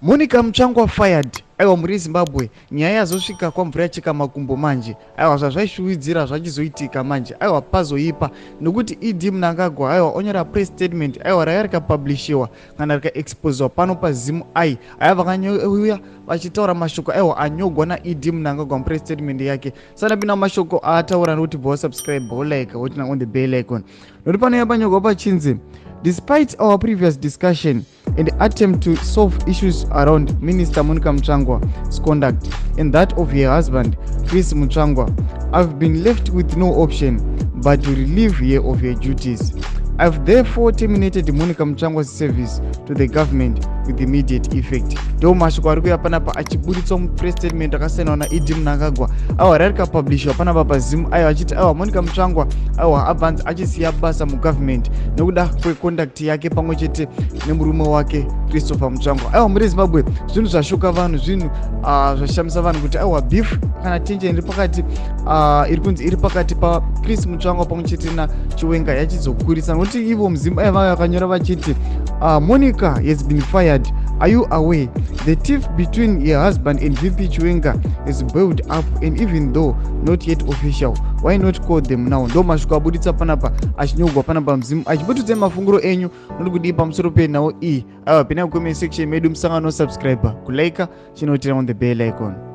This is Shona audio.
Monica Mutsvangwa fired. Aiwa mhuri yeZimbabwe, nyaya yazosvika kwamvura yacheka makumbo manje. Aiwa zvazvaishuwidzira zvachizoitika manje. Aiwa pazoipa nokuti ED Mnangagwa aiwa onyora press statement aiwa raiva rikapublishiwa kana rikaexposiwa pano paZim Eye. Aiwa vakanyouya vachitaura mashoko aiwa anyogwa naED Mnangagwa mupress statement yake. Sanapinda mashoko aataura nokuti bva wasubscribe, wolike, wotina on the bell icon. Nokuti panouya panyogwa pachinzi despite our previous discussion and attempt to solve issues around Minister Monica Mutsvangwa's conduct and that of her husband, Chris Mutsvangwa, I've been left with no option but to relieve her of her duties. I've therefore terminated Monica Mutsvangwa's service to the government with immediate effect. Ndo mashoko ari kuya panapa achiburitswa mupress statement akasainwa naED Mnangagwa awa rarikapublishwa panapa paZimu ayo achiti awa Monica Mutsvangwa awa abvanzi achisiya basa mugovernment nekuda kweconduct yake pamwe chete nemurume wake Christopher Mutsvangwa. Aiwa muri Zimbabwe, zvinhu zvashoka vanhu, zvinhu zvashamisa vanhu kuti aiwa beef kana tension iri pakati iri kunzi iri pakati paChris Mutsvangwa pamwe chete naChiwenga yachizokurisa, nokuti ivo muZimba aiva vakanyora vachiti Monica has been fired. Are you aware the tiff between her husband and VP Chiwenga is built up, and even though not yet official, why not call them now? Ndo mashoko abuditsa panapa achinyogwa panapa muZimu. Achibutudzai mafunguro enyu muri kudii pamusoro penhau iyi? Aiwa, pinai kucomment section medu, musangano subscribe, kulike, chinoturn on the bell icon.